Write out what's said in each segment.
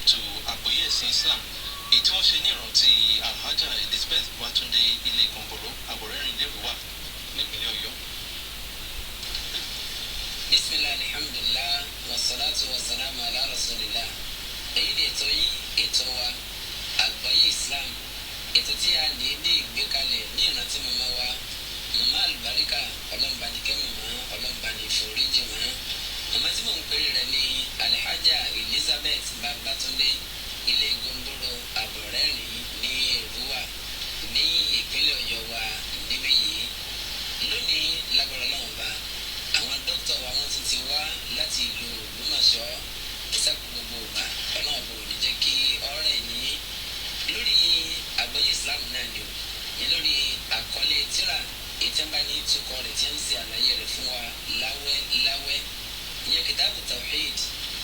Ètò àgbọ́yé ẹ̀sìn Islam èyí tí wọ́n ṣe ní ìrántí Alhaja Elizabeth Babatunde Ilé Gòǹgòrò Àbọ̀rẹ́rìn lérúwà nípínlẹ̀ Ọ̀yọ́. Bisimilah, alhamdulilah, wasalaatu wasalaamu ala rasulillah. Èyí ni ètò yín, ètò wa, àgbọ́yé Islam, ètò tí a lè dé ìgbékalẹ̀ ní ìrántí màmá wa, màmá àlùbáríkà. Ọlọ́mbanìkẹ́ màmá, ọlọ́mbanì foríjì mọ́ màmá tí mò ń pèrè rẹ̀ ní Alhaja Elizabeth Babatunde Ilé Gondoro Àbọ̀rẹ́rìn ní Èrúwà ní ìpínlẹ̀ Ọ̀yọ́ wa níbí yìí. Lónìí, lágbára Ọlọ́run bá, àwọn dókítà wa, wọ́n tún ti wá láti ìlú Ògbómọ̀ṣọ́. Ìsàkó gbogbo ìgbà, Ọlọ́run bò ní jẹ́ kí ọ̀rẹ́ ní lórí àgbọ́yé Islam náà ni o ní lórí àkọlé tíra ìtẹ́nbá ní tukọ̀ rẹ̀ tí ń ṣe àlàyé rẹ̀ fún wa láwẹ́ láwẹ́, ìyẹn Kìtàbù Tawhid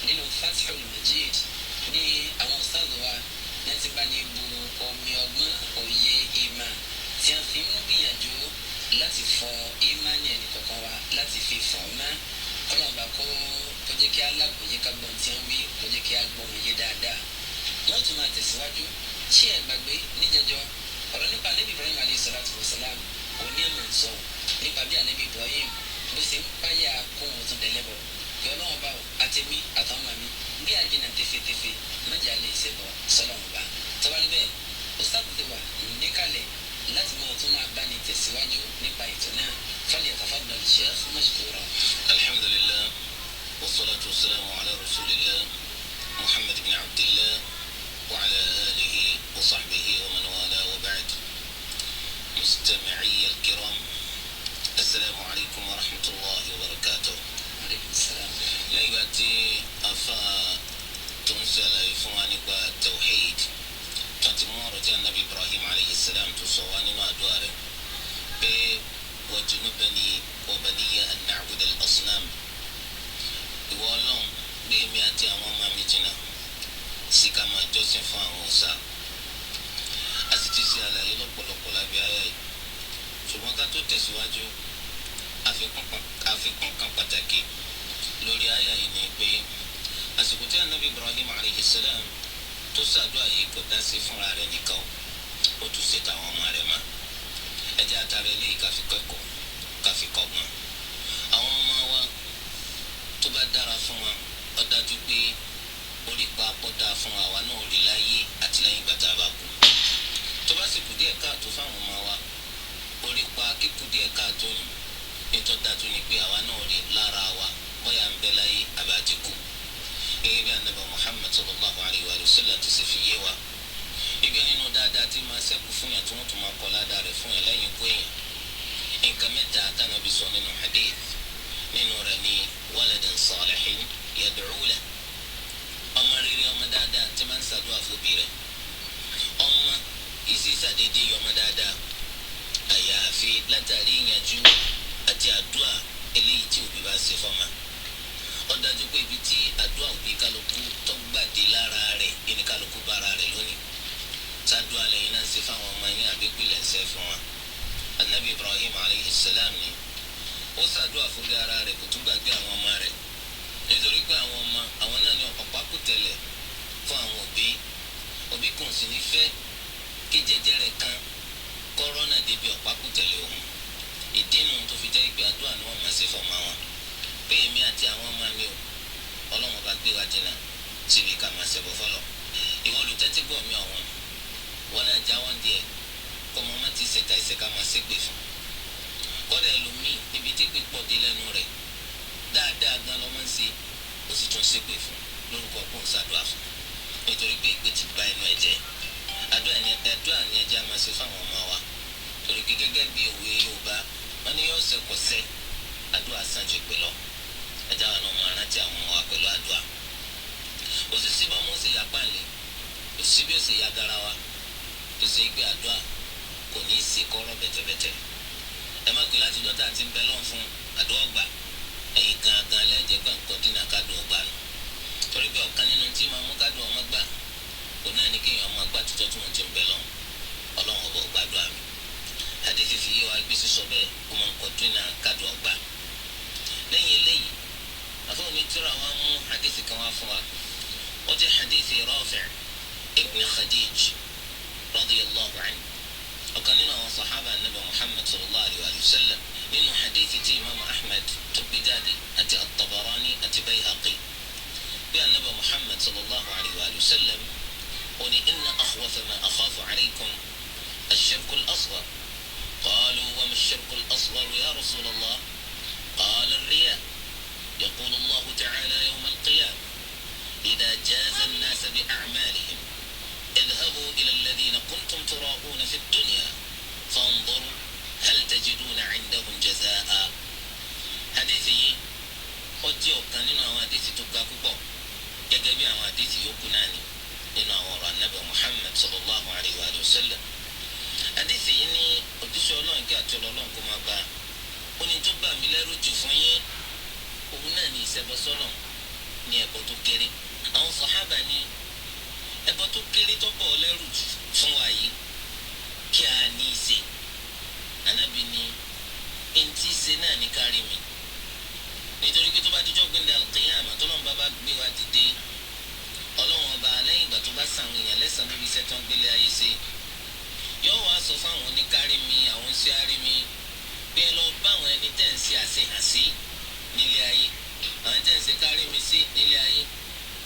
nínú Fathul Majid. Ní àwọn ustaz wa ní ti bá ní bu omi ọgbọ́n, òye, ìmọ̀ tí a fi ń gbìyànjú láti fọ ìmánì ẹnì kọ̀ọ̀kan wa, láti fi fọ̀ mọ́. Ọlọ́run kó jẹ́ kí alágbòye ká gbọ́n tí ń wí, kó jẹ́ kí á gbọ́n yé dáadáa. Wọ́n tún máa tẹ̀síwájú. Ṣé ẹ gbàgbé níjẹjọ, ọ̀rọ̀ nípa Anabi Ibrahim alayhi salatu wa salam òní ẹ̀mọ̀ ń sọ nípa bí Anabi Ibrahim bó ṣe ń páyà kó wọn tún dẹ́lẹ́bọ̀ kí Ọlọ́run bá àtẹ̀mí àtàwọn màmí bí àjìnà tẹfẹtẹfẹ mẹ́jà lè ṣe bọ̀ sọlọ́run bá tọ́wálé bẹ́ẹ̀. Ustaz ti wà níkàlẹ̀ láti máa tún máa bá ní tẹ̀síwájú nípa ètò náà. Falyatafaddal Sheikh mashkura. Alhamdulillah, wassalatu wassalamu ala rasulillah Muhammad ibn Abdillah wa ala alihi wa sahbihi wa man wala, wa ba'd. Mustami'i al-kiram, assalamu alaykum wa rahmatullahi wa barakatuh. Aleykum salaam. Lẹ́yìn ìgbà tí afa tó ń ṣàlàyé fún wa nípa tawhid tó ti mú ọ̀rọ̀ tí anabi Ibrahim alayhi salam tó sọ wá nínú àdúrà rẹ̀ pé wajnubni wa baniya an na'buda al-asnam, ìwọ Ọlọ́run, gbé èmi àti àwọn ọmọ mi jìnnà sí ká máa jọ́sìn fún àwọn òòṣà. A sì ti ṣe àlàyé lọ́pọ̀lọpọ̀ lábẹ́ àyà yìí, ṣùgbọ́n ká tó tẹ̀síwájú, àfikún kan pàtàkì lórí àyà yìí ni pé àsìkò tí anabi Ibrahim alayhi salam tó ṣàdúrà yìí, kò dá sí fúnra rẹ̀ nìkan, ó tún ṣe tàwọn ọmọ rẹ̀ mọ́. Ẹ jẹ́ àtàrà eléyìí ká fi kẹ́kọ̀ọ́, ká fi kọ́gbọ́n. Àwọn ọmọ wa, tó bá dára fún wa, ó dájú pé orí pa pọ́ dáa fún àwa náà rí láyé àti lẹ́yìn ìgbà tá a bá kú. Tó bá sì kù díẹ̀ káàtó fáwọn ọmọ wa, orí pa kíkù díẹ̀ káàtó ni nítorí dájú ni pé àwa náà rí lára wa, bóyá ń bẹ láyé àbá ti kú. Gẹ́gẹ́ bí anabi Muhammad sallallahu alayhi wa sallam ti ṣe fi yé wa igi, nínú dáadáa tí máa ṣẹ́kù fún yàn, tí wọ́n tún máa kọ́ ládàá rẹ̀ fún yàn lẹ́yìn ikú èèyàn, nǹkan mẹ́ta tánàbí sọ nínú hadith, nínú rẹ̀ ní waladan salihin yad'u lahu, ọmọ rere, ọmọ dáadáa tí máa ń ṣàdúrà fóbi rẹ̀. Ọmọ yìí sì ṣàdédé ọmọ dáadáa, àyàfi látàrí ìyànjú àti àdúrà eléyìí tí òbí bá ṣe fọ́mọ. Ó dájú pé ibi tí àdúrà òbí kálukú tó gbàdé lára rẹ̀ ní kálukú bára rẹ̀ lónìí. Sádùá lẹ́yìn náà ṣe fáwọn ọmọ yín, àbí pìlẹ̀ ń ṣe fún wa? Anabi Ibrahim alayhi salam ni ó ṣàdúrà fúnra ara rẹ̀, kò tún gbàgbé àwọn ọmọ rẹ̀, nítorí pé àwọn ọmọ àwọn náà ní ọ̀pá kùtẹ̀lẹ̀ fún àwọn òbí. Òbí kò sì ní fẹ́ kí jẹjẹrẹ kan kọ́rọ́nà débi ọ̀pá kùtẹ̀lẹ̀ òun. Ìdínú tó fi jẹ́ pé àdúrà ni wọ́n máa ṣe fọmọ wọn pé èmi àti àwọn ọmọ mi ò, Ọlọ́run bá gbé wa jìnnà síbi ká máa ṣẹbọ fọlọ. Ìwọ olùtẹ́tígbọ̀ mi ọ̀hún, wọn náà já wọn díẹ̀ kọ́ ọmọ má ti ṣètà ìṣe ká máa ṣépè fún. Kọ́dà ẹlòmíì, níbi tí pípọ̀ dé lẹ́nu rẹ̀, dáadáa gan lọ́mọ ń ṣe, ó sì tún ṣépè fún lórúkọ kó ń ṣàdúrà fún, nítorí pé ìpè ti ba ẹnu ẹ̀ jẹ́. Àdúrà ni, àdúrà ni ẹjẹ́ á máa ṣe fáwọn ọmọ wa, torí pé gẹ́gẹ́ bí òwe Yorùbá, wọn ní yóò ṣe kò sẹ́, àdúrà sàn ju ìpè lọ. Ẹjẹ́ àwọn ọmọ arántí àwọn ọmọ wa pẹ̀lú àdúrà. Kò sì sí bọ́mú ṣe yà páàlì, kò sí bí ó ṣe ya garawa tó ṣe gbé, àdúrà kò ní í ṣe kọ́rọ̀ bẹ̀tẹ̀bẹ̀tẹ̀. Ẹ má pè láti dọ́tà tí ń bẹ lọ́n fún àdúrà gbà. Ẹ̀yin gangan lẹ́jẹ̀ pé nǹkan dínà kádùn ọgbà nù, torí pé ọ̀kan nínú tí máa mú kádùn ọmọ gbà kò náà ní kéèyàn ọmọ gbà títọ́ tí wọ́n ti ń bẹ lọ́n, Ọlọ́run ọba gbàdúrà mi. Àdéhìí fi yé wa gbé sísọ bẹ́ẹ̀, kó máa ń kọ́ dínà kádùn ọgbà. Lẹ́yìn eléyìí, àfọwọ́n ní tíra wa mú hadith kan wá fún wa. Ó jẹ́ hadith hadithi Rafi' ibn Khadij radiyallahu anhu, ọ̀kan nínú àwọn sàhábà Ànábì Muhammad sallallahu alayhi wa sallam, nínú hadithi tí imaamu Ahmed tó gbé jáde àti at-Tabarani àti Bayhaqi, bí Ànábì Muhammad sallallahu alayhi wa sallam ó ní inna akhwafa ma akhafu alaykum ash-shirku al-asghar. Qalu wa ma ash-shirku al-asghar ya Rasulallah? Qala ar-riya. Yaqulu Allahu ta'ala yawm al-qiyamah idha jaza an-nasa bi-a'malihim اذهبوا إلى الذين كنتم تراءون في الدنيا فانظروا هل تجدون عندهم جزاء. Hadithi ó jẹ́ ọ̀kan nínú àwọn hadithi tó ga púpọ̀, gẹ́gẹ́ bí àwọn hadithi yòókù náà ni nínú àwọn ọ̀rọ̀ Ànábì Muhammad sallallahu alayhi wa sallam. Hadithi yìí ní òjíṣẹ́ Ọlọ́run kí àti Ọlọ́run kó máa bá a, ó ní tó bà mí lẹ́rù jù fún yín òun náà ní ìṣẹbọ sọ́lọ̀ ní ẹbọ tó kéré. Àwọn sàhábà ní ẹbọ tó kéré tó bọ̀ lẹ́rù jù fún wa yìí kí a ní í ṣe. Ànábì ní ntí ṣe náà ní kárí mi, nítorí pé tó bá dijọ́ gbẹ̀ndẹ̀ al-qiyāmah tọ́lọ́run bá bá gbé wa dìde, Ọlọ́run ọba lẹ́yìn ìgbà tó bá sàwọn èèyàn lẹ́sàn-án lórí iṣẹ́ tó ń gbélé ayé ṣe, yóò wá sọ fáwọn oníkárí mi, àwọn ń ṣe árí mi, bí ẹ lọ bá àwọn ẹni tẹ́ ń ṣe àṣehàn sí nílé ayé, àwọn tẹ́ ń ṣe kárí mi sí nílé ayé,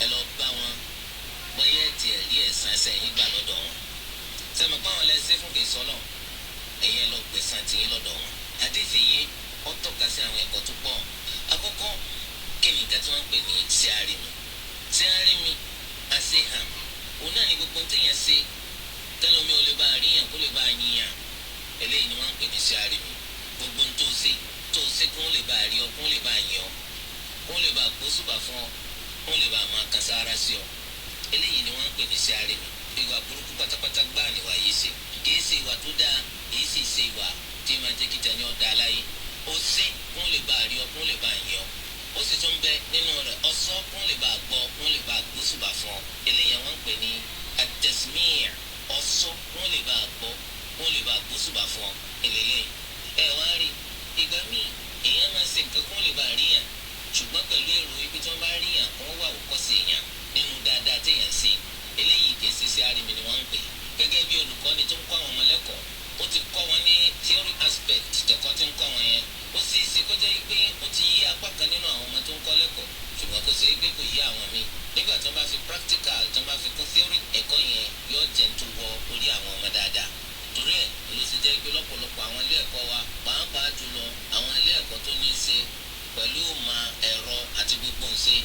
ẹ lọ bá wọn bóyá ẹ tiẹ̀ rí ẹ̀san ẹsẹ̀ yín gbà lọ́dọ̀ wọn. Sẹ́mi pé àwọn lẹ́sẹ̀ fún kìí sọ́lọ̀, ẹ̀yin ẹ lọ gbẹ̀san tiyín lọ́dọ̀ wọn. Àdéhìí yìí ó tọ́ka sí àwọn ẹ̀kọ́ tó pọ̀. Àkọ́kọ́, kí ni nǹkan tí wọ́n ń pè ní ṣe àrí mi? Ṣe àrí mi, àṣehàn, òun náà ni gbogbo téèyàn ṣe tẹ́lómi ò lè bá àríyàn kó lè bá àyíyàn, eléyìí ni wọ́n ń pè ní ṣe àrí mi. Gbogbo tó ṣe kó lè bá àrí ọ, kó lè bá àyàn ọ, kó lè bá àgbóṣùbà fún ọ, kó lè bá àmọ́ kan sára sí ọ, eléyìí ni wọ́n ń pè ní ṣe àrí mi. Ìwà burúkú pátápátá gbáà níwà yìí ṣe, kìí ṣe ìwà tó dáa, kìí sì ṣe ìwà tí máa jẹ́ kíta ní ọ̀dà aláyé. Ó ṣe kó lè bá àrí ọ, kó lè bá àyàn ọ, ó sì tún bẹ nínú rẹ̀ ọsọ kó lè bá gbọ́, kó lè bá gbóṣùbà fún ọ, eléyìí wọ́n ń pè ní at-tasmi', ọsọ kó lè bá gbọ́, kó lè bá gbóṣùbà fún ọ, eléyìí. Ẹ wá rí ìgbà míì èèyàn máa ṣe nǹkan kó lè bá ríyàn, ṣùgbọ́n pẹ̀lú èrò ibi tí wọ́n bá ríyàn kó wà òkọ́sí èèyàn nínú dáadáa téèyàn ṣe, eléyìí kìí ṣe sí àrími ni wọ́n ń pè. Gẹ́gẹ́ bí olùkọ́ni tó ń kọ́ àwọn ọmọ lẹ́kọ̀ọ́, ó ti kọ́ wọn ní theory aspect tẹ̀kọ́ tí ń kọ́ wọn yẹn, ó sì ṣe kó jẹ́ pé ó ti yí apá kan nínú àwọn ọmọ tó ń kọ́ lẹ́kọ̀ọ́, ṣùgbọ́n kó ṣe pé kò yí àwọn míì. Nígbà tó bá fi practical tó bá fi kún theory ẹ̀kọ́ yẹn yóò jẹ́ tó wọ orí àwọn ọmọ dáadáa. Torí ẹ̀ ló ṣe jẹ́ pé lọ́pọ̀lọpọ̀ àwọn ilé ẹ̀kọ́ wa, pàápàá jùlọ àwọn ilé ẹ̀kọ́ tó ní í ṣe pẹ̀lú ìmọ̀ ẹ̀rọ àti gbogbo ǹṣe,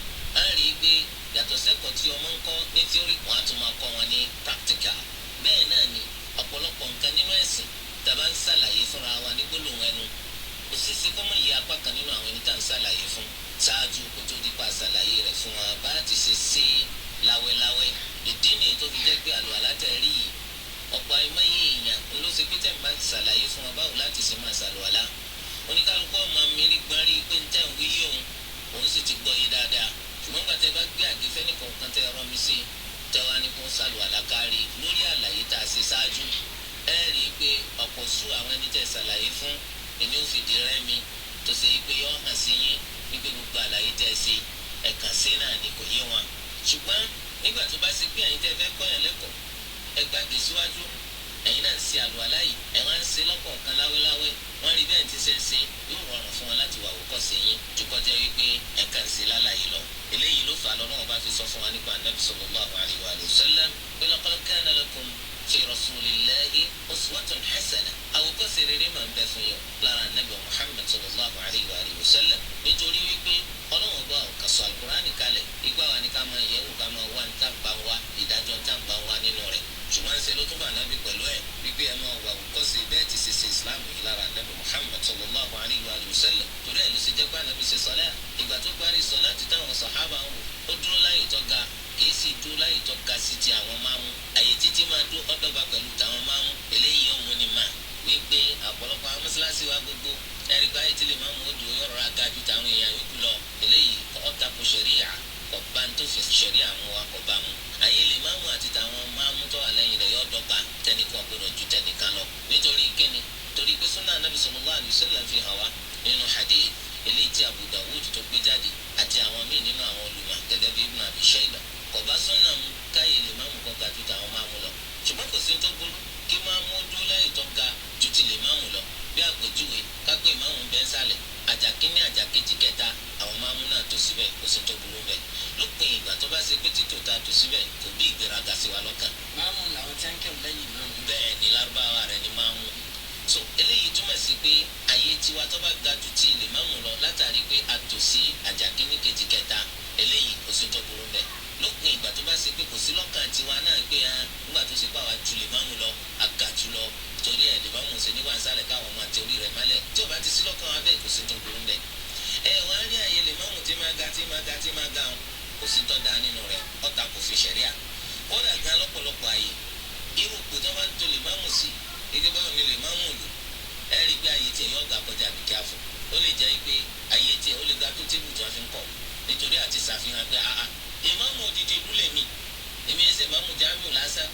á rí i pé yàtọ̀ sẹ́kọ̀ọ́ tí ọmọ ń kọ́ ní theory, wọ́n á tún máa kọ́ wọn ní practical. Bẹ́ẹ̀ náà ni ọ̀pọ̀lọpọ̀ nǹkan nínú ẹ̀sìn tàbá ń ṣàlàyé fúnra wa ní gbólóhùn ẹnu, ó sì ṣe kọ́mọ yìí apá kan nínú àwọn ẹni tá à ń ṣàlàyé fún ṣáájú kó tó dípa ṣàlàyé rẹ̀ fún wa bá ti ṣe ṣe láwẹ́láwẹ́. Ìdí nìyí tó fi jẹ́ pé àlùwàlá tẹ̀ rí yìí, ọ̀pọ̀ àìmọye èèyàn ló ṣe pé tẹ̀ ń bá ṣàlàyé fún wa báwo láti ṣe máa ṣàlùwàlá, oníkálukú ọmọ mi rí gbọ́n rí pé ń tẹ̀ ń wí yí òun, òun sì ti gbọ́ yé dáadáa. Ṣùgbọ́n gbàtẹ́ bá gbé àgé fẹ́nìkọ̀ọ̀kan tẹ́ rán mi sí tẹ́wá ní kó ṣàlùwàlá kárí lórí àlàyé tá a ṣe ṣáájú, ẹ rí i pé ọ̀pọ̀ sú àwọn ẹni tẹ́ ṣàlàyé fún ẹni ó fìdí rẹ́mi, tó ṣe pé yọ hàn sí yín wípé gbogbo àlàyé tẹ́ ṣe ẹ̀kàn sí náà ni kò yé wọn. Ṣùgbọ́n nígbà tó bá ṣe pé ẹ̀yin tẹ́ fẹ́ kọ́ yẹn lẹ́kọ̀ọ́, ẹ gbàgbé síwájú, ẹ̀yin náà ń ṣe àlùwàlá yìí, ẹ̀ wá ń ṣe lọ́kọ̀ọ̀kan láwéláwé, wọ́n rí bẹ́ẹ̀ tí ṣe ń ṣe, yóò rọrùn fún wọn láti wà àwòkọ́ṣe yín ju kọjá wípé ẹ̀ka ń ṣe lálàyé lọ. Eléyìí ló fà á lọ́nà ọba fi sọ fún wa nípa Ànábì sallallahu alaihi wa sallam pé laqad kana lakum fi rasulillahi uswatun hasanah, àwòkọ́ṣe rere máa ń bẹ fún yín lára Ànábì Muhammad sallallahu alaihi wa sallam, nítorí wípé Ọlọ́run ọba ọ̀kà sọ Al-Qur'ani kalẹ̀, ìgbà wa ni ká máa yẹ̀wò, ká máa wá ní tàǹbà wa, ìdájọ́ tàǹbà wa nínú rẹ̀. Ṣùgbọ́n ṣe ló tún bá Ànábì pẹ̀lú ẹ̀ wípé ẹ máa wà àwòkọ́ṣe bẹ́ẹ̀ ti ṣe ṣe Islam yìí lára Ànábì Muhammad sallallahu alayhi wa sallam. Torí ẹ̀ ló ṣe jẹ́ pé Ànábì ṣe sọlá, ìgbà tó parí sọlá ti táwọn sàhábà ń wò, ó dúró láyè tó ga, kìí sì dúró láyè tó ga sí ti àwọn máàmú. Àyè títí máa dúró ọ̀dọ́gba pẹ̀lú tàwọn máàmú. Eléyìí ó mú ni mà wípé ọ̀pọ̀lọpọ̀ àwọn mọ́sálásí wa gbogbo ẹ̀rí gbáyé tí lè máa mú odò yọ̀rọ̀ aga ju tàwọn èèyàn yòókù lọ. Eléyìí ó tako ṣẹ̀ríà, kò bá tó fi ṣẹ̀ríà mú wa, kò bá mu. Àyè lè máàmú àti tàwọn máàmú tó wà lẹ́yìn rẹ̀ yọ dọ́gba, tẹnìkan gbọdọ̀ ju tẹnìkan lọ. Nítorí kíni? Torí pé súnà Ànábì sallallahu alaihi wasallam fi hàn wá nínú hadith eléyìí tí Abu Dawud tó gbé jáde àti àwọn míì nínú àwọn olùmọ̀ gẹ́gẹ́ bí Ibn Abi Shayba Kò bá súnà mu káyè lè má mú kọ́ ga ju tàwọn máa mú lọ, ṣùgbọ́n kò sí tó burú kí máa mú dúró láyè tó ga ju ti lè má mú lọ. Bí àpèjúwe kápẹ́ ìmáàmù bẹ́ ń sálẹ̀, àjàkíní àjàkejì kẹta àwọn máa mú náà tó síbẹ̀, kò sí tó burú bẹ́ẹ̀ lópin ìgbà tó bá ṣe pé títò ta tó síbẹ̀ kò bí ìgbéraga sí wa lọ́kàn. Máàmù làwọn tí ń kírun lẹ́yìn ìmáàmù. Bẹ́ẹ̀ ni lárúbáwá rẹ̀ ni máàmù. So eléyìí túmọ̀ sí pé àyè tiwa tó bá ga ju ti lè máàmù lọ látàrí pé a tò sí àjàkíní kejì kẹta, eléyìí kò sí tó burú bẹ́ẹ̀ lópin ìgbà tó bá ṣe pé kò sí lọ́kàn tiwa náà pé nígbà tó ṣe pé àwa ju lè máàmù lọ, a ga jù lọ, torí ẹ̀ lè máàmù ṣe níwà nsàlẹ̀ káwọn máa torí rẹ̀ mọ́lẹ̀. Tí ò bá ti sí lọ́kàn wa bẹ́ẹ̀ kò sí tó burú bẹ́ẹ̀. Ẹ wá rí àyè lè máàmù tí máa ga tí máa ga tí máa ga kò sí tó dáa nínú rẹ̀, ọ̀tà kò fi ṣẹ̀ríà. Kódà gan lọ́pọ̀lọpọ̀ àyè irú ipò tó máa ń to lè máàmù sí ike báwo ni lè máàmù lò, ẹ rí i pé àyè tiẹ̀ yóò ga kọjá àbíkí àfọ̀. Ó lè jẹ́ pé àyè tiẹ̀ ó lè ga tó tébù tí wọ́n fi ń kọ̀ nítorí àti ṣàfihàn pé àà ìmáàmù òdìdí ìlú lèmi, èmi ẹsẹ̀ ìmáàmù Jamiu lásán,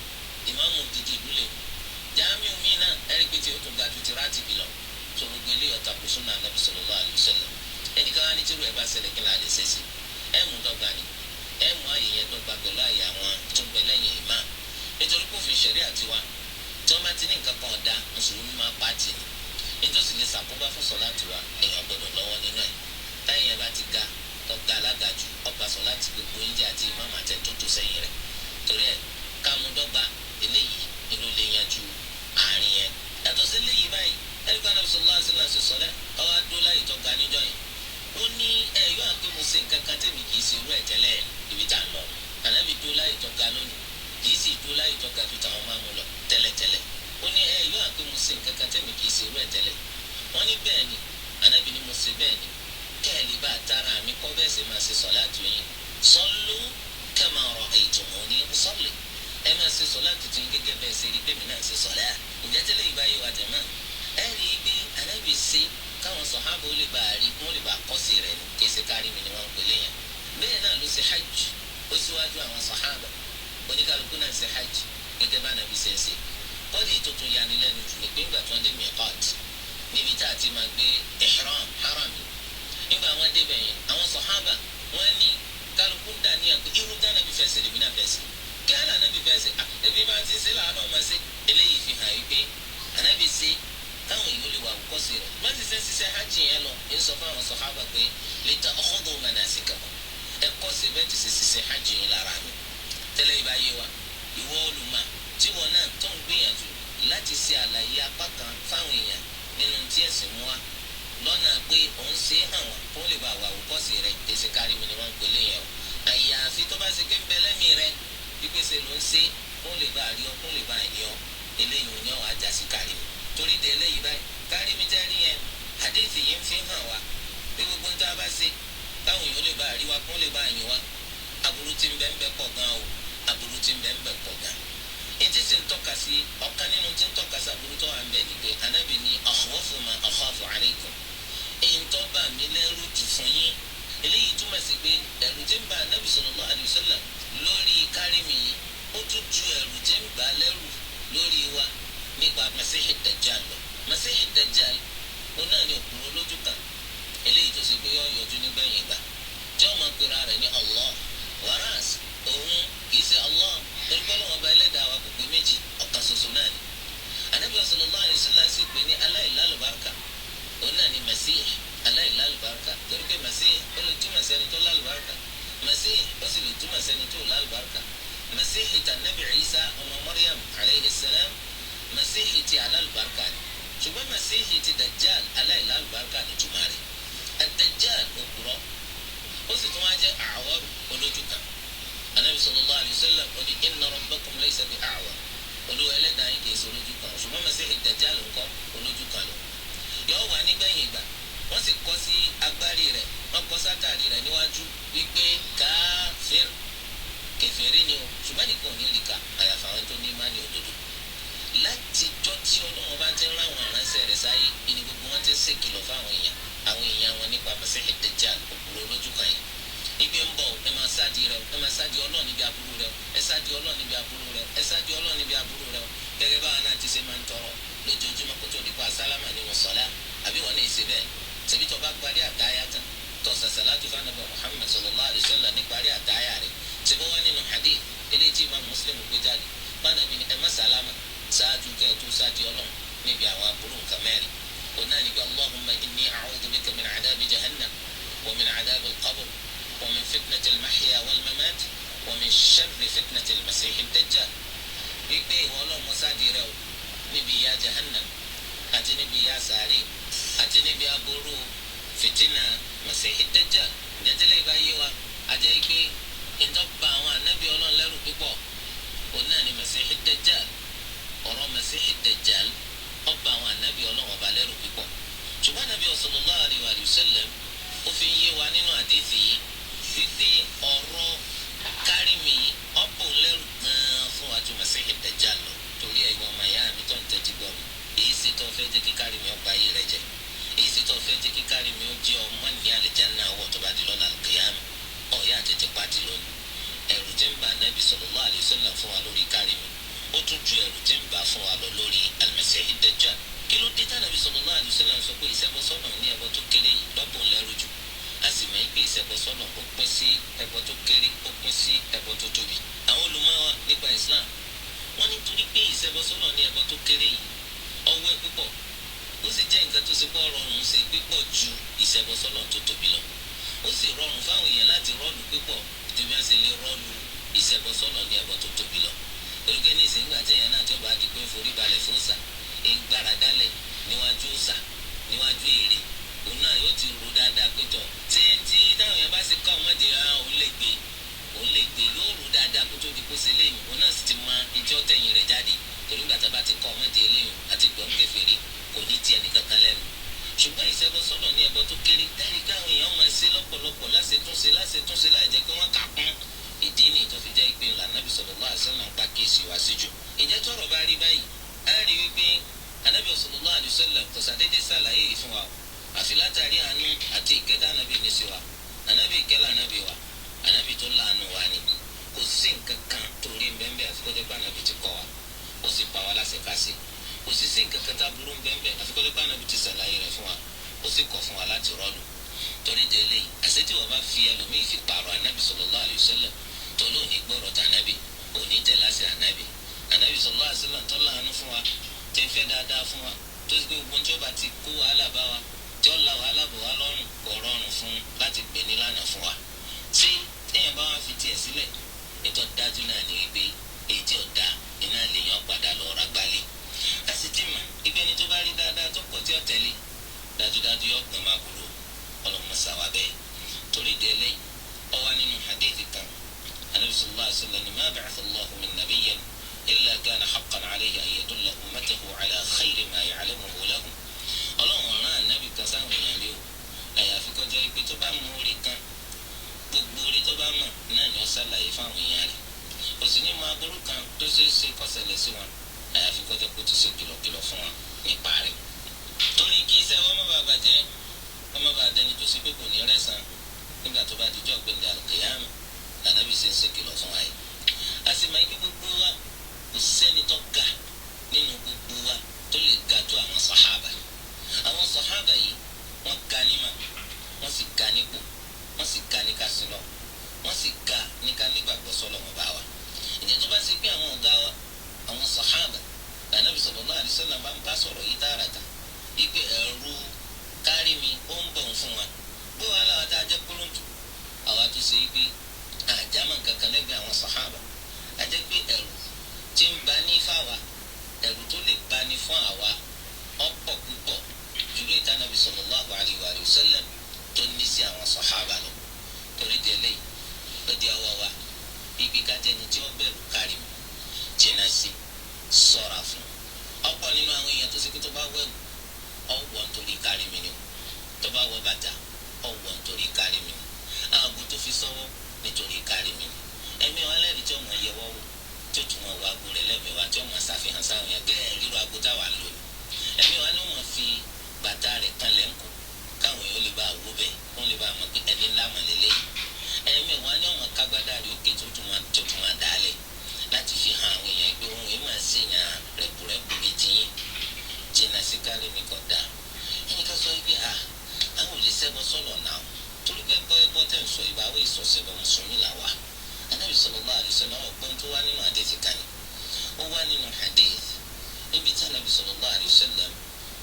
ìmáàmù òdìdí ìlú lèmi. Jamiu mi náà ẹ rí i pé tí ó tún ga ju ti rátìbì lọ. Tó gbogbo ilé ọ̀tà kò súnà Ànábì sallallahu alaihi wasallam. Ẹnìkan wá ní tírú ẹ bá ṣẹlẹ̀ kí n lè ṣe sí ẹ mú dọ́gba ni, ẹ mú àyè yẹn dọ́gba pẹ̀lú àyè àwọn tó ń bẹ lẹ́yìn ìmáà, nítorí kó fi ṣẹ̀ríà tiwa tí wọ́n bá ti ní nǹkan kan ọ̀dà mùsùlùmí máa pa tì ní nítòsí lè ṣàkóbá fún sọ̀láàtì wa, èèyàn gbọ́dọ̀ lọ́wọ́ nínú ẹ̀. Táyà yẹn bá ti ga tọ́ga alága jù ọba sọ̀láàtì gbogbo oúnjẹ àti ìmáàmù àti ẹni tó tò sẹ́yìn rẹ̀. Torí ẹ̀ ká mú dọ́gba eléyìí inú lè yanjú àárín yẹn. Yàtọ̀ sí eléyìí báyìí, ẹ̀ríkà náà sallallahu alaihi wasallam sọ̀lẹ́ ọwọ́ adó láyè tọ́ga níjọ́ yẹn. Ó ní ẹ yóò àpé mo ṣe nǹkan kan tẹ̀mí kì í ṣe irú ẹ̀ tẹ́lẹ̀ ibi tá à ń lọ. Ànábì dó láyè tọ́ga lónìí, kì í sì dó láyè tọ́ga ju tàwọn máa mú lọ tẹ́lẹ̀tẹ́lẹ̀. Ó ní ẹ yóò àpé mo ṣe nǹkan kan tẹ̀mí kì í ṣe irú ẹ̀ tẹ́lẹ̀. Wọ́n ní bẹ́ẹ̀ ni, Ànábì ni mo ṣe bẹ́ẹ̀ ni, kẹ́ẹ̀lì bá tara mi kọ́ bẹ́ẹ̀ sì máa ṣe sọ̀láàtì yín. Sallu kama ra'aytumuni usalli. Ẹ máa ṣe sọ̀láàtì tún gẹ́gẹ́ bẹ́ẹ̀ ṣe rí bẹ́ẹ̀ mi náà ṣe sọ̀lá. Ǹjẹ́ tẹ́lẹ̀ ìbá yìí wà jẹ̀mọ́? Ẹ rí i pé Ànábì ṣe káwọn sọ̀hábà ó lè bá a rí, wọ́n lè bá a kọ́ sí rẹ̀ ni, kì í ṣe kárí mi ni wọ́n ń pè léyìn. Bẹ́ẹ̀ náà ló ṣe hajj, ó síwájú àwọn sọ̀hábà. Oníkálukú náà ṣe hajj gẹ́gẹ́ bá Ànábì ṣe ń ṣe. Kọ́dì tó tún yani lẹ́nu jù ní pé ńgbà tí wọ́n dé miqat, níbi tá a ti máa gbé ihram haram yìí. Nígbà wọn débẹ̀ yẹn, àwọn sọ̀hábà wọ́n ní kálukú ń dà ní àpò irú dáná bí fẹ́ ṣe lèmi náà fẹ́ ṣe. Kí á lànà bí fẹ́ ṣe, ẹbí máa ti ṣe làánà ọmọ ṣe. Eléyìí fi hàn wípé Ànábì ṣe káwọn èèyàn lè wà àwòkọ́ṣe rẹ̀. Má ti ṣe ń ṣiṣẹ́ hajj yẹn lọ, ń sọ fún àwọn sọ̀hábà pé litakhudhu manasikakum. Ẹ kọ́ sí bẹ́ẹ̀ ti ṣe ṣiṣẹ́ hajj yẹn lára mi. Tẹ́lẹ̀ ìbá yé wa, ìwọ olùmọ̀ tí wọn náà tó ń gbìyànjú láti ṣe àlàyé apá kan fáwọn èèyàn nínú tí ẹ̀sìn mú wa lọ́nà pé òun ṣe é hàn wọ́n kó lè bá wà àwòkọ́ṣe rẹ̀, kì í ṣe kárí mi ni wọ́n ń pè léyìn o. Àyàfi tó bá ṣe pé ń bẹ lẹ́mìí rẹ̀ pípèsè ló ń ṣe kó lè bá rí ọ kó lè bá yàn ọ, eléyìí ò ní ọ̀ ajá sí kárí mi. Torí de eléyìí báyìí kárí mi jẹ́ rí yẹn, àdéhìí yìí ń fi hàn wá pé gbogbo ń tá a bá ṣe káwọn èèyàn lè bá rí wa kó lè bá yàn wá, aburú tí ń bẹ ń bẹ pọ̀ gan o, aburú tí ń bẹ ń bẹ pọ̀ gan. Ètí sì ń tọ́ka sí ọ̀kan nínú tí ń tọ́ka sí aburú tó wà ń bẹ ni pé Ànábì ní akhwafu ma akhafu alaykum, èyí tó bà mí lẹ́rù jù fún yín. Eléyìí túmọ̀ sí pé ẹ̀rù tí ń bà Ànábì sallallahu alaihi wasallam lórí kárí mi yìí ó tún ju ẹ̀rù tí ń bà lẹ́rù lórí wa nípa Masihi Dajjal lọ. Masihi Dajjal ó náà ní òkúrò lójú kan, eléyìí tó ṣe pé yọ yọjú nígbẹ̀yìn ìgbà tí ó máa pera rẹ̀ ní Allah, whereas òun kì í ṣe Allah, torí pé Ọlọ́run ọba ẹlẹ́dàá wa kò pé méjì, ọ̀kan ṣoṣo náà ni. Ànábì sallallahu alaihi wasallam sì pè ní aláìlálùbáríkà, òun náà ni Masih aláìlálùbáríkà, torí pé Masih ó lè túmọ̀ sẹ́ni tó lálùbáríkà, Masih ó sì lè túmọ̀ sẹ́ni tó lálùbáríkà. Masih ti Ànábì Isa ọmọ Maryam alayhi salam, Masih ti alálùbáríkà ni, ṣùgbọ́n Masih ti Dajjal aláìlálùbáríkà ni túmọ̀ rẹ̀. Ad-Dajjal òpùrọ́, ó sì tún wá jẹ́ àwọ̀rù olójú kan. Ànábì sallallahu alaihi wasallam ó ní inna rabbakum laysa bi a'war, olúwa ẹlẹ́dàá yín kì í ṣe olójú kan, ṣùgbọ́n Masih Dajjal ńkọ́ olójú kan lọ. Yóò wà nígbẹ̀yìn ìgbà, wọ́n sì kọ́ sí agbárí rẹ̀, wọ́n kọ́ sátàrí rẹ̀ níwájú wípé káfíìr, kèfèrí ni o, ṣùgbọ́n nìkan ò ní rí ka àyàfà àwọn tó ní ìmánì òdodo. Látijọ́ tí Ọlọ́run bá ti ń ráwọn aránṣẹ́ rẹ̀ sáyé ìní gbogbo wọn ti ń ṣèkìlọ̀ fáwọn èèyàn, àwọn èèyàn wọn nípa Masih Dajjal òpùrọ́ olójú kan yìí. Ibi ń bọ̀, ẹ máa sáàdì rẹ, ẹ máa sáàdì Ọlọ́run níbi aburú rẹ, ẹ sáàdì Ọlọ́run níbi aburú rẹ, ẹ sáàdì Ọlọ́run níbi aburú rẹ. Gẹ́gẹ́ báwa náà ti ṣe máa ń tọrọ lójoojúmọ́ kó tó di pa sálámà nínú sọ́lá, àbí wọn ní ìṣe bẹ́ẹ̀. Ṣèbí tó bá parí àtáyà tán, tó sàṣàlátù fánàbà Muhammad sallallahu alaihi wasallam ní parí àtáyà rẹ̀, Tí wọ́n wá nínú hadith eléyìí tí Imam Muslim gbé jáde, bánàbí ni ẹ má sálámà ṣáájú kẹ́ ẹ tó sáàdì Ọlọ́run níbi àwọn aburú nǹkan mẹ́rin. Òun náà ní pé Allahumma inni a'udhu bika min adabi jahannam wa min adabi al-qabr wa min fitnati al-mahya wal-mamat wa min sharri fitnati al-masihi ad-dajjal. Wípé ìwọ Ọlọ́run mo sáàdì rẹ o níbi ìyà jahannam àti níbi ìyà sàárè àti níbi aburú fìtínà masihi ad-dajjal. Ìjẹ́tẹ́lẹ̀ ìbá yé wa àjẹ́ pé ìtọ́ba àwọn ànábì Ọlọ́run lẹ́rù púpọ̀ òun náà ni masihi ad-dajjal. Ọ̀rọ̀ masihi ad-dajjal ọba àwọn ànábì Ọlọ́run ọba lẹ́rù púpọ̀. Ṣùgbọ́n ànábì sallallahu alaihi wa sallam ó fi ń yé wa nínú àdéhìí yìí wípé ọ̀rọ̀ kárìmì ọ̀pọ̀ lẹ́rù gan-an fún wa ju masihi ad-dajjal lọ. Torí ẹ̀ ìwọ ọmọ ìyá mi tó ń tẹ́tí gbọ́ mi, èyí sì tó fẹ́ jẹ́ kí kárìmì ọba ayé rẹ jẹ, èyí sì tó fẹ́ jẹ́ kí kárìmì ó jẹ́ ọmọ ní àlìjánnà wọ̀ tó bá di lọ́la al-qiyāmah, ọ̀yá àtẹ̀tẹ̀ pàtì lónìí. Ẹ̀rù tí ń bà Nábì sallallahu alaihi wasallam fún wa lórí kárìmì ó tún ju ẹ̀rù tí ń bà fún wa lọ lórí al-Masihi ad-Dajjal. Kí ló dé tánàbí sallallahu alaihi wasallam sọ pé ìṣẹbọsọ́nà ní ẹbọ tó kéré yìí lọ́bùn lẹ́rù jù? A sì mọ̀ pé ìṣẹbọsọ́nà ó pín sí ẹbọ tó kéré, ó pín sí ẹbọ tó tóbi. Àwọn olùmọ̀ wa nípa Islam wọ́n nítorí pé ìṣẹbọsọ́nà ní ẹbọ tó kéré yìí ọwẹ́ púpọ̀, ó sì jẹ́ nǹkan tó ṣe pé rọrùn ṣe pípọ̀ ju ìṣẹbọsọ́nà tó tóbi lọ. Ó sì rọrùn fáwọn èèyàn láti rọ́ọ̀lù pípọ̀ ju bí wọ́n ṣe lè rọ́ọ̀lù ìṣẹbọsọ́nà ní ẹbọ tó tóbi lọ. Torí ní ìsìn nígbà tí èèyàn náà tí ó bá di pé ń forí balẹ̀ fún òòṣà, ń gbára dálẹ̀ níwájú òòṣà níwájú ère, òun náà yóò ti rò dáadáa pé tọ̀ tí tí táwọn èèyàn bá ṣe ká ọmọdé òun lè gbé, òun lè gbé, yóò rò dáadáa kó tó di kó ṣe léyìn, òun náà sì ti mọ ìjọ tẹ̀yìn rẹ̀ jáde. Torí nígbà tá a bá ti kọ́ ọmọdé léyìn àti gbọ̀n kèfèrí kò ní tiẹ̀ nìkankan lẹ́nu. Ṣùgbọ́n ìṣẹbọsọ́nà ní ẹbọ tó kéré dárí káwọn èèyàn máa ṣe lọ́pọ̀lọpọ̀ láṣetúnṣe láṣetúnṣe láì jẹ́ pé wọ́n kà kún. Ìdí nìyí tó fi jẹ́ ìpè ńlá Ànábì sallallahu alaihi wasallam ń pa kéèsì wá sí jù. Ìjẹ́ tọ́rọ̀ bá rí báyìí, á rí wípé Ànábì sallallahu alaihi wasallam kò sàdédé ṣàlàyé yìí fún wa o, àfi látàrí àánú àti ìkẹ́tà Ànábì ní sí wa. Ànábì ìkẹ́lá Ànábì wa, Ànábì tó láàánú wa ni. Kò sí nǹkan kan tó rí nbẹ́nbẹ́ àfi kó jẹ́ pé Ànábì ti kọ́ wa, ó sì pa wá láṣẹ ká ṣe. Kò sì sí nǹkan kan tá burú nbẹ́nbẹ́ àfi kó jẹ́ pé Ànábì ti ṣàlàyé rẹ̀ fún wa, ó sì kọ̀ fún wa láti rọ́ọ̀lù. Torí délé àṣẹ tí wọ́n bá fi ẹlòmíì fi pààrọ̀ Ànábì sallallahu alaihi wasallam tó lóòní gbọ́rọ̀ tànábì, òní tẹ̀láṣẹ Ànábì. Ànábì sallallahu alaihi wasallam tó láàánú fún wa, tí ń fẹ́ dáadáa fún wa, tó sì pé gbogbo tí ó bá ti kó wàhálà bá wa, tí ó la wàhálà bọ̀ wá lọ́rùn, kò rọrùn fún láti gbé ní lánàá fún wa. Tí téèyàn bá wá fi tiẹ̀ sílẹ̀, ètò dájú náà ní wípé èyí tí ò dáa iná lèèyàn padà lọ ra gbálẹ̀. A sì ti mọ̀ ibi ẹni tó bá rí dáadáa tó pọ̀ tí ó tẹ̀lé, dájúdájú yóò gbọ́n máa burú. Ọlọ́mọ sàwà bẹ́ẹ̀. Torí délé ó wà nínú hadith kan, Ànábì sallallahu alaihi wasallam ma ba'atha Allahu min nabiyyin illa kana haqqan alayhi an yadulla ummatahu ala khayri ma ya'lamuhu lahum. Ọlọ́run rán Ànábì kan sáwọn èèyàn rí o, àyàfi kó jẹ́ pé tó bá mú orí kan, gbogbo orí tó bá mọ̀ náà ni ó ṣàlàyé fáwọn èèyàn rẹ̀. Kò sì ní mọ aburú kan tó ṣeé ṣe kó ṣẹlẹ̀ sí wọn, àyàfi kó jẹ́ kó ti ṣe kìlọ̀kìlọ̀ fún wọn nípa rẹ̀. Torí kí iṣẹ́ wọn má bàa bàjẹ́, wọn má bàa dẹni tó ṣe pé kò ní rẹ̀sán nígbà tó bá dijọ́ gbẹ̀ndẹ̀ àlùkìyámà, Ànábì ṣe ń ṣe kìlọ̀ fún wa yìí. A sì máa ń gbé gbogbo wa, kò sẹ́ni tó ga nínú gbogbo wa tó lè ga tó àwọn sàhábà. Àwọn sàhábà yìí wọ́n ga nímà, wọ́n sì ga nípò, wọ́n sì ga ní kásìlọ̀, wọ́n sì ga ní ká nígbàgbọ́ sọ́lọ̀ wọn bá wa. Ìjẹ́ tó bá ṣe pé àwọn ọ̀gá wa, àwọn sàhábà, Ànábì sallallahu alaihi wasallam bá ń bá sọ̀rọ̀ yìí tààràtà wípé ẹ̀rù kárí mi ó ń bọ̀ fún wa. Bó wàá làwọn tá a jẹ́ kúrúntù, àwa tó ṣe wípé àjámọ̀ kankan lẹ́gbẹ̀ẹ́ àwọn sàhábà, a jẹ́ pé ẹ̀rù tí ń ba ní fáwa, ẹ̀rù tó lè ba ní fún àwa ọ̀pọ̀ púpọ̀ jùlọ ìtànàbí sallallahu alaihi wa sallam tó ní sí àwọn sàhábà lọ. Torí délé ó di ọwọ́ wa ibi kájẹni tí ó bẹ̀rù kárí mi jìnnà sí, ṣọ́ra fún. Ọ̀pọ̀ nínú àwọn èèyàn tó ṣe pé tó bá wẹ̀wù ọ̀wọ́ nítorí kárí mi ni o, tó bá wọ bàtà ọ̀wọ́ nítorí kárí mi ni, aago tó fi sọ́wọ́ nítorí kárí mi ni. Ẹ̀mí wa lẹ́rìí tí ọmọ yẹ wọ́wọ́ tí ó tún wọn wọ aago rẹ̀ lẹ́mìí wa tí ọmọ ṣàfihàn sáwọn yẹn bẹ́ẹ̀ ríro aago táwa ń lò ní. Ẹ̀mí wa ni wọ́n fi bàtà rẹ̀ kan lẹ́ ń kó káwọn èèyàn lè bá wó bẹ́ẹ̀, wọ́n lè bá mọ̀ pé ẹni ńlá mọ̀ lélẹ́yìí. Ẹ̀mí wa ni ọmọ kágbádá rẹ̀ ókè tó tún máa dálẹ̀ láti fi hàn àwọn èèyàn pé òun yìí máa ṣèyàn rẹ̀kúrẹ́kù bíi tiyín. Jìnnà sí kárí mi kò dáa. Ẹnì kan sọ wípé àwọn ò lè ṣẹbọ sọ́lọ̀ náà, torí pé ẹbọ tẹ̀ ń sọ ìbáwí ìsọ̀sẹ̀bọ mùsùlùmí là wà. Ànábì sallallahu alaihi wasallam ọgbọ́n tó wá nínú hadith kan ni ó wá nínú hadith níbi tí anabi sallallahu alaihi wasallam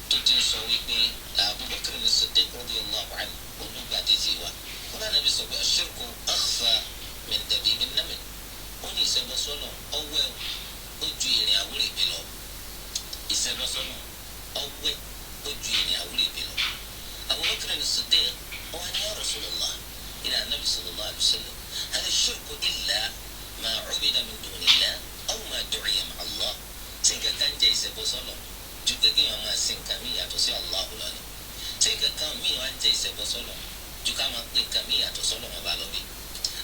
tó ti ń sọ wípé Abubakar as-Siddiq radiyallahu anhu olùgbàdì ti wá wọn náà nàbí sọ pé ash-shirku akhfa min dabib an-naml ó ní ìṣẹbọsọlọ ọwẹ́ ó ju ìrìn àwúrèbe lọ ìṣẹbọsọlọ ọwẹ́ ó ju ìrìn àwúrèbe lọ. Abubakar as-Siddiq wọn ni ya Rasulullah ila anabi sallallahu alaihi wasallam hal ash-shirku illa ma ubida min dunillah aw ma du'iya ma'a Allah tí nǹkan kan jẹ́ ìṣẹbọsọlọ ju pé kéèyàn máa sin nǹkan mí yàtọ̀ sí Allah lọ ni tí nǹkan kan mí wá ń jẹ́ ìṣẹbọsọlọ ju ká máa pè nǹkan mí yàtọ̀ sọ́lọ́ wọn bá lọ bí.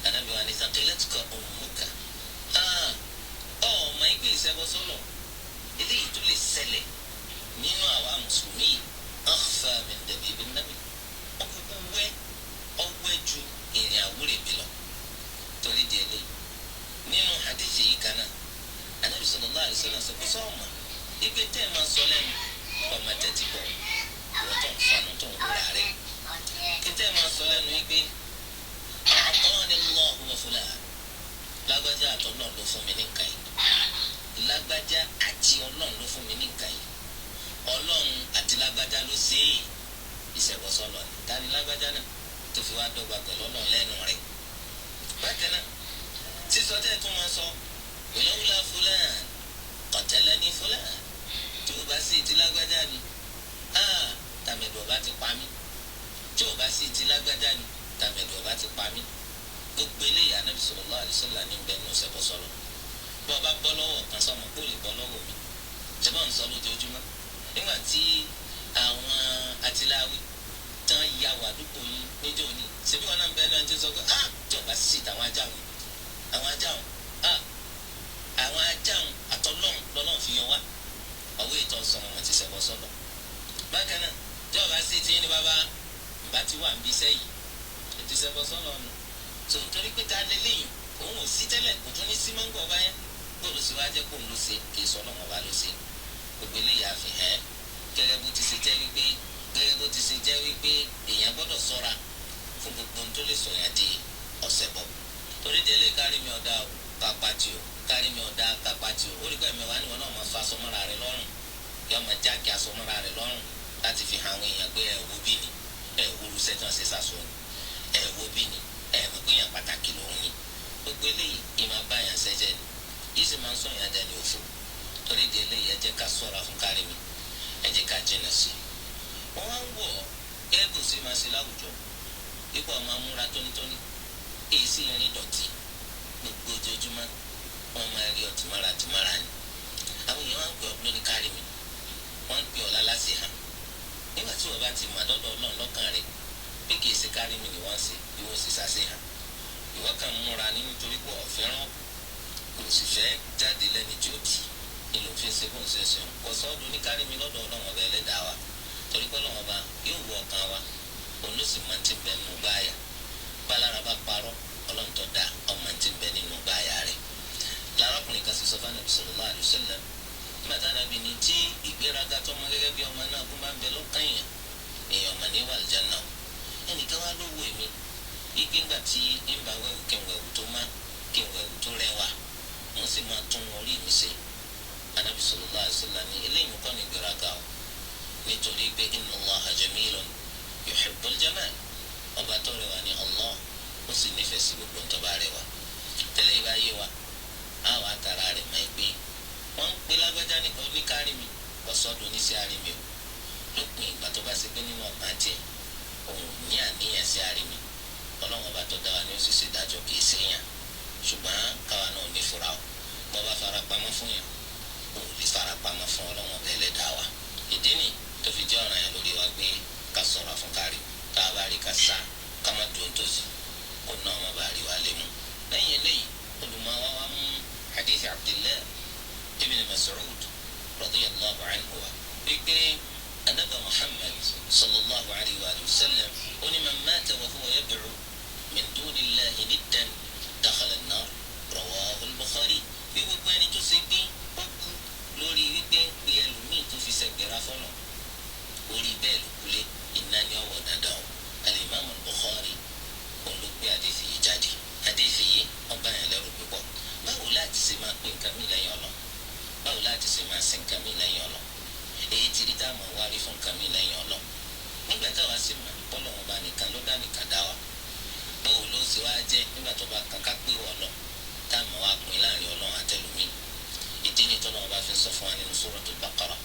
Anabi wa ni thaqilatka ummuka ọmọ ẹgbẹ́ ìṣẹbọsọlọ eléyìí tó lè ṣẹlẹ̀ nínú àwa mùsùlùmí akhfa min dabibin naml ọkùnkùn wẹ́ ọwẹ́ ju ìrìn àwúrèbe lọ torí di eléyìí nínú hadithi yìí kan náà anabi sallallahu alaihi wasallam sọ pé sọ́ọ̀mà ibi tẹ́ ẹ máa sọ lẹ́nu kọ́ máa tẹ́tí bọ̀ ìwọ tó ń fanu tó ń wúra rẹ̀ kí tẹ́ ẹ máa sọ lẹ́nu yìí pé a'tani Allahu wa fulan lágbájá àtọ́lọ́run ló fún mi ní nǹkan yìí lágbájá àti ọlọ́run ló fún mi ní nǹkan yìí ọlọ́run àti lágbájá ló ṣe é ìṣẹ̀bọ̀sọ̀lọ̀ ni ta ni lágbájá náà tó fi wá dọ́gba pẹ̀lú ọlọ́run lẹ́nu rẹ̀ bákan náà sísọ tẹ́ ẹ tún máa sọ lawla fulan qatalani fulan tí o bá sì ti lágbájá ni tàmẹ̀dù ọba ti pa mí tí o bá sì ti lágbájá ni tàmẹ̀dù ọba ti pa mí gbogbo eléyìí Ànábì sallallahu alaihi wasallam ní bẹ́ẹ̀ nù sẹ́bọ̀sọ̀lọ̀ bọ́ ọba bọ́ lọ́wọ́ kan sọmọ kó lè bọ́ lọ́wọ́ mi ṣẹ́bọ̀ ń sọ lójoojúmọ́ nígbà tí àwọn atiláwí tán ya wà àdúgbò yín níjó ni ṣebí wọn náà ń bẹ́ẹ̀ náà ti sọ pé tí o bá sì tàwọn ajá wọn àwọn ajá wọn àwọn ajáhùn àtọlọ́hùn lọ́lọ́hùn fi yọ wá ọwọ́ ètò ọ̀sán wọn ti ṣẹbọ sọ́lọ̀. Bákan náà tí ọba sì ti ní bàbá ìbá ti wà níbi iṣẹ́ yìí ètò ìṣẹbọ sọ́lọ̀ nù. Tó torí pé ta lélẹ́yìn òun ò sí tẹ́lẹ̀ kò tún ní sí mọ́ngò ọba yẹn gbọ́dọ̀ sí wá jẹ́ kóun ló ṣe kì í sọ ọlọ́run ọba ló ṣe. Gbogbo eléyìí àfihàn gẹ́gẹ́ bó ti ṣe jẹ́ wípé gẹ́gẹ́ bó ti ṣe jẹ́ wípé èèyàn gbọ́dọ̀ ṣọ́ra fún gbogbo ohun tó lè sọ̀yàn di ọ̀sẹ̀ bọ̀. Torí délé kárí mi ọ̀dà o kápátì o kárí mi ọ̀dà kápátì o ó rí pé ẹ̀mẹ̀wá ni wọn náà máa fa aṣọ mọ́ra rẹ lọ́rùn yọ máa jákè aṣọ mọ́ra rẹ lọ́rùn láti fi hàn àwọn èèyàn pé ẹ wo bí ni ẹ wo irúṣẹ́ tí wọ́n ṣe sàṣọ ni ẹ wo bí ni ẹ mọ̀ pé èèyàn pàtàkì lòun ni gbogbo eléyìí ìmọ̀ bá yàn ṣẹ́jẹ́ ni yìí sì máa ń sọ̀yàn dẹni òfò torí di eléyìí ẹ jẹ́ ká ṣọ́ra fún kárí mi ẹ jẹ́ ká jìnà sí i. Wọ́n wá ń wọ̀ gẹ́gẹ́ bó ṣe máa ṣe láwùjọ ipò ọmọ amúra tónítóní èyí sì ń rìn dọ̀tí gbogbo ojoojúmọ́ wọ́n máa rí ọtí mọ́ra tìmọ́ra ni àwọn èèyàn wá ń pè ọ́ lóní kárí mi wọ́n ń pè ọ́ lálásì hàn nígbà tí wọ́n bá ti mà dọ́dọ̀ Ọlọ́run lọ́kàn rẹ̀ bí kìí ṣe kárí mi ni wọ́n ṣe ìwọ sì ṣàṣe hàn ìwọ kàn múra ní nítorí pé ọ̀fẹ́ràn kò sì fẹ́ jáde lẹ́ni tí ó tì í ló fi ń ṣe bóun ṣe ṣeun kò sọ́ọ́dún ní kárí mi lọ́dọ̀ Ọlọ́run ọba ẹlẹ́dàá wa torí pé Ọlọ́run ọba yóò wọ ọkàn wa òun ló sì máa ti bẹ nínú gbáàyà bálára bá parọ́ Ọlọ́run tó dá ọmọ ti bẹ nínú gbáàyà rẹ̀ lárakùnrin kan sì sọ fún Ànábì sallallahu alaihi wasallam nígbà tí Ànábì ní tí ìgbéraga tọmọ gẹ́gẹ́ bí ọmọ náà kó máa ń bẹ lọ́kàn èèyàn èèyàn mà ní wà àlùjánnà o ẹnìkan wá ló wù mí wípé ńgbà tí ń bá wẹ̀wù kí n wẹ̀wù tó má kí n wẹ̀wù tó rẹwà mo sì máa tún orí mi ṣe Ànábì sallallahu alaihi wasallam ní eléyìí kọ́ ní ìgbéraga o nítorí pé inna Allaha jamilun yuhibbul jamal ọba tó rẹwà ní Allah ó sì nífẹ̀ẹ́ sí gbogbo ntọ́ bá rẹwà tẹ́lẹ̀ ìbá yé wa àwọn atara rẹ̀ máa gbé wọ́n ń pe lágbájá ní oníkárí mi ọ̀sọ́dún oníṣẹ́ àrí mi o lópin ìgbà tó bá ṣe pé nínú ọ̀pá tiẹ̀ òun ní àníyàn sí àrí mi ọlọ́run ọba tó dá wa ní ó sì ṣèdájọ́ kì í ṣèyàn ṣùgbọ́n káwa náà ní fura o bọ́ bá fara pamọ́ fún yàn ò lè fara pamọ́ fún ọlọ́run ọba ẹlẹ́dàá wa ìdí nì tó fi jẹ́ ọ̀ràn yẹn lórí wa pé ká ṣọ́ra fún kárí tá a bá rí ká sá ká má dùn tòsí kó náà má bàa rí wa lé mu lẹ́yìn eléyìí olùmọ̀ wa wá mú hadith Abdullah ibn Mas'ud radiyallahu anhu wa wípé anabi Muhammad sallallahu alayhi wa sallam ó ní man mata wa huwa yad'u min dunillahi niddan dakhala an-nar rawahu al-Bukhari bí gbogbo ẹni tó ṣe gbé ó kú lórí wípé ń pe ẹlòmíì tó fi ṣẹgbẹ̀rẹ̀ afọ́nà orí bẹ́ẹ̀ ló kulé iná ní ọwọ́ dandan o al-Imam al-Bukhari òun ló gbé àdéhìí yìí jáde àdéhìí yìí ọba yẹn lẹ́rù púpọ̀. lẹ́yìn Ọlọ́run? Báwo láti ṣe máa sin nǹkan míì lẹ́yìn Ọlọ́run? Èyí ti rí táwọn wárí fún nǹkan míì lẹ́yìn Ọlọ́run. Nígbà táwa sì mọ̀ bọ́lọ̀ wọn bá nìkan ló dá nìkan dá wa, báwo ló ṣe wá jẹ́ nígbà tó bá kan ká pé wọ́n lọ táwọn wá pín láàrin Ọlọ́run àtẹlómi? Ìdí ni tọ́lọ́wọ́n bá fi sọ fún wa nínú Suratul Baqara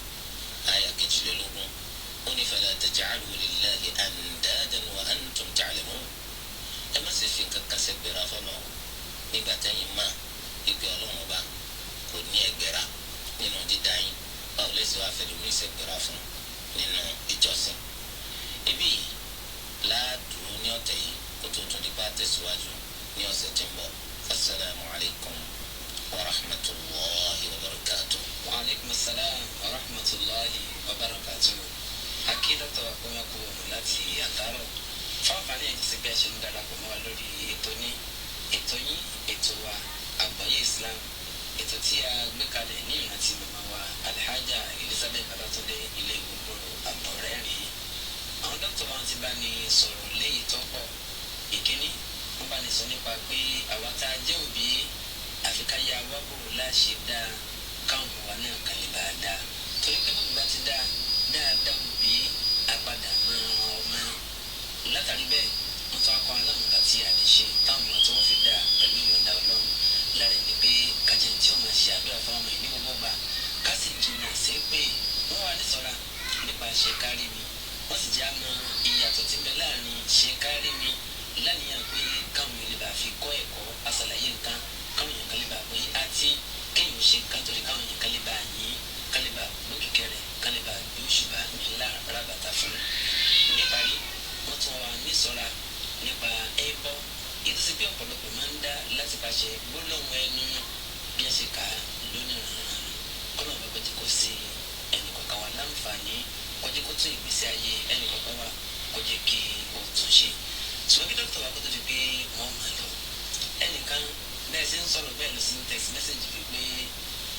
àyà 22, ó ní fala taj'alu lillahi andadan wa antum ta'lamun. Ẹ má ṣe fi nǹkan kan ṣẹgbẹ̀rẹ̀ fọlọ́ nígbà tẹ́yìn máa ìpè Ọlọ́run ọba kò ní ẹgbẹ̀rà nínú dídá yín. Báwo lè ṣe wá fẹlẹ́mí ṣẹgbẹ̀rà fún nínú ìjọsìn? Ibi yìí láàdúró ní ọ̀tẹ̀ yìí kó tó tún dípá tẹ̀síwájú ní ọ̀sẹ̀ tí ń bọ̀. Assalamu alaikum wa rahmatulahi wa barakatuh. Wa alaikum assalam wa rahmatulahi wa barakatuh. Akí dọ́kítà wa kó wọn kú láti àtàrọ̀. Fáwọn ẹ̀yìn ti bí a ṣe ń darapọ̀ mọ́ wa lórí ètò ní ètò yín ètò wa Àgbọ́yé Islam, ètò tí a gbé kalẹ̀ ní ìrántí màmá wa Alhaja Elizabeth Babatunde ilé gbogbo àbọ̀rẹ́rìn. Àwọn dókítà wa ti bá ní sọ̀rọ̀ léyìí tó pọ̀. Ìkíní, wọ́n bá ní sọ nípa pé àwa tá a jẹ́ òbí àfi ká yá wá bò láṣẹ dáa káwọn ọmọ wa náà kan lè bá a dáa, torí pé bóun bá ti dáa dáadáa òbí apadà máa ran ọmọ. Látàrí bẹ́ẹ̀ wọ́n tún akọ aláwọ̀n tí a lè ṣe táwọn ọmọ tí wọ́n fi dáa pẹ̀lú ìyọ̀ǹda Ọlọ́run. Lára ẹni pé kájẹ tí ó máa ṣe àdúrà fún ọmọ yìí ní gbogbo gbà, ká sì jìnnà sí pé wọ́n wà nísọ̀ra nípa ṣe kárí mi. Wọ́n sì jẹ́ àmọ́ ìyàtọ̀ tí ń bẹ láàrin ṣe kárí mi lánìyàn pé káwọn èèyàn lè bá fi kọ́ ẹ̀kọ́ aṣàlàyé nǹkan káwọn èèyàn kan lè bá pé àti kéèyàn ṣe nǹkan torí káwọn èèyàn kan lè bá yín kan lè bá lókìkẹ́ rẹ̀ kan lè bá gbé òṣùbà ńlá rábàtà fún un. Níparí, wọ́n tún wà nísọ̀ra nípa ẹbọ ètò sí pé ọ̀pọ̀lọpọ̀ máa ń dá láti pàṣẹ gbólóhùn ẹnu bí ẹ ṣe kà á lónìí rànran. Kọ́nà bá kọjú kó sí ẹnì kọ̀ọ̀kan wa láǹfààní, kọjú kó tún ìgbésí ayé ẹnì kọ̀ọ̀kan wa kọjú kí ó tún ṣe. Ṣùgbọ́n kí dókítà wa kó tó di pé wọ́n máa lọ, ẹnìkan bẹ́ẹ̀ ṣe ń sọ̀rọ̀ bẹ́ẹ̀ ló sì ń text message wípé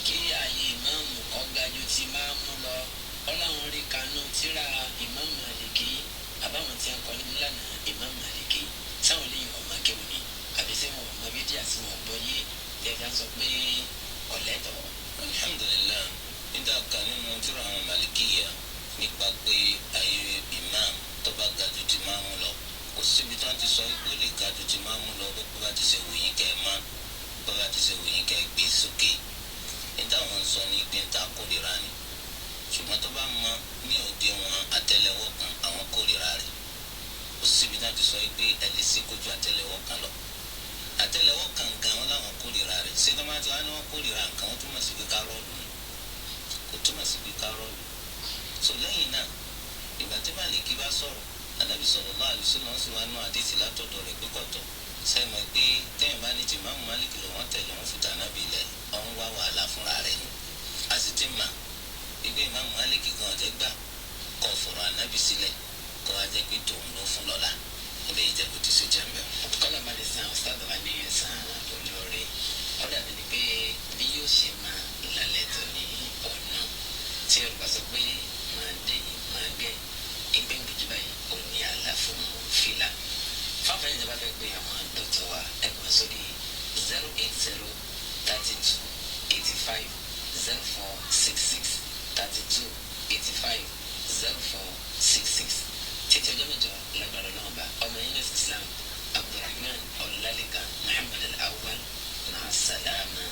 kí ààyè ìmáàmù kọ́ ga ju ti máàmù lọ. Ọlọ́run rí kanú tíra ìmáàmù Màlíkì àbáwọn tí a kọ nílànà ìmáàmù Màlíkì sáwọn lẹ́yìn ọmọ akéwì ni àbí sí wọn ọmọ bídíà sí wọn gbọ́ yé tẹ̀sí à ń sọ pé ọ̀lẹ́tọ̀. Alhamdulilayi, níta kan nínú tírà àwọn Màlíkìyà nípa pé ayé imam tó bá ga ju ti máàmù lọ, kò síbi tí wọ́n ti sọ pé ó lè ga ju ti máàmù lọ bó bá ti ṣe wòyìn kẹ́ ẹ má bó bá ti ṣe wòyìn kẹ́ ẹ gbé sókè. Níta wọn sọ ní pé níta kórìíra ni, ṣùgbọ́n tó bá mọ ní òdiwọ̀n àtẹ́lẹwọ́ kan àwọn kórìíra rẹ̀. Kò síbi tí wọ́n ti sọ pé ẹ lè ṣe kójú àtẹ́lẹwọ́ kan lọ. Àtẹ́lẹwọ́ kan gan wọn làwọn kórìíra rẹ̀. Ṣé tó máa ti wá ní wọn kórìíra nǹkan, wọn túmọ̀ sí pé ká rọ́ọ̀lù ni? Kò túmọ̀ sí pé ká rọ́ọ̀lù. So lẹ́yìn náà, ìgbà tí Màlíkì bá sọ̀rọ̀, Ànábì sallallahu alaihi wasallam sì wá nú àdìsí látọ̀dọ̀ rẹ̀ pé kọ̀tọ̀. Sẹ́mi pé tẹ́yìn bá ní ti Ìmáàmù Màlíkì lọ wọ́n tẹ̀lé wọn fìtà Ànábì lẹ̀, ọ̀hún wá wàhálà fúnra rẹ̀ ni. A sì ti mà ìgbé Ìmáàmù Màlíkì gan ọ̀jẹ̀ gbà kọ́ fọ̀rọ̀ Ànábì sílẹ̀ kọ́ wá jẹ́ pé tòun ló fún lọ́la. Ilé ìjẹ́bù ti ṣe jẹ́ mbẹ́. Kọ́lá máa lè san ọ̀sán wa ní ẹ̀sán olóore. Ó dàbí ni pé bí yóò ṣe máa lálẹ́ tó ní ọ̀nà tí Yorùbá sọ pé máa dé máa gẹ́ ìgbẹ́ ìgbẹ́jú báyìí ò ní àlà fún fìlà. Fáfẹ́ ìjọba fẹ́ pé àwọn dókítà wa ẹ̀gbọ́n sórí 080 32 85 04 66 32 85 04 66. Títí ọjọ́ mẹ́jọ lágbára náà bá ọmọ yín lẹ́sìn Islam Abdulrahman Ọlálékan Muhammad Al-Awwal. Ma'a salama.